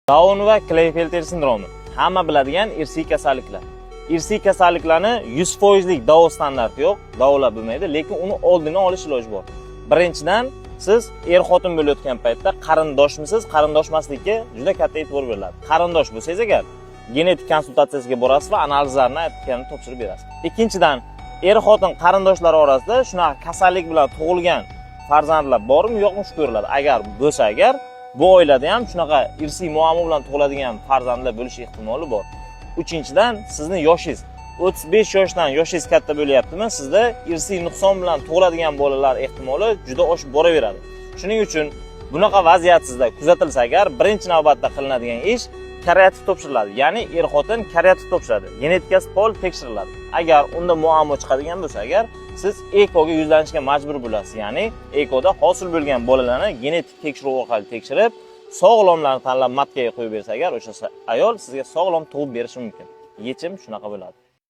Daun va Klinefelter sindromi hamma biladigan irsiy kasalliklar. Irsiy kasalliklarni 100% lik davo standarti yo'q, davolab bo'lmaydi, lekin uni oldini olish iloji bor. Birinchidan, siz er xotin bo'layotgan paytda qarindoshmisiz, qarindoshmaslikka juda katta e'tibor beriladi. Qarindosh bo'lsangiz agar, genetik konsultatsiyasiga borasiz va analizlarni aytganini topshirib berasiz. Ikkinchidan, er xotin qarindoshlari orasida shunaqa kasallik bilan tug'ilgan farzandlar bormi, yo'qmi, shu ko'riladi. Agar bo'lsa agar, bu oilada ham shunaqa irsiy muammo bilan tug'iladigan farzandlar bo'lishi ehtimoli bor. Uchinchidan, sizni yoshingiz 35 yoshdan yoshingiz katta bo'lyaptimi, sizda irsiy nuqson bilan tug'iladigan bolalar ehtimoli juda oshib boraveradi. Shuning uchun bunaqa vaziyat sizda kuzatilsa agar, birinchi navbatda qilinadigan ish kariotip topshiriladi. Ya'ni er xotin kariotip topshiradi. Genetikasi pol tekshiriladi. Agar unda muammo chiqadigan bo'lsa agar, siz EKOga yuzlanishga majbur bo'lasiz. Ya'ni EKOda hosil bo'lgan bolalarni genetik tekshiruv orqali tekshirib, sog'lomlarni tanlab матка ga qo'yib bersa agar, o'sha ayol sizga sog'lom tug'ib berishi mumkin. Yechim shunaqa bo'ladi.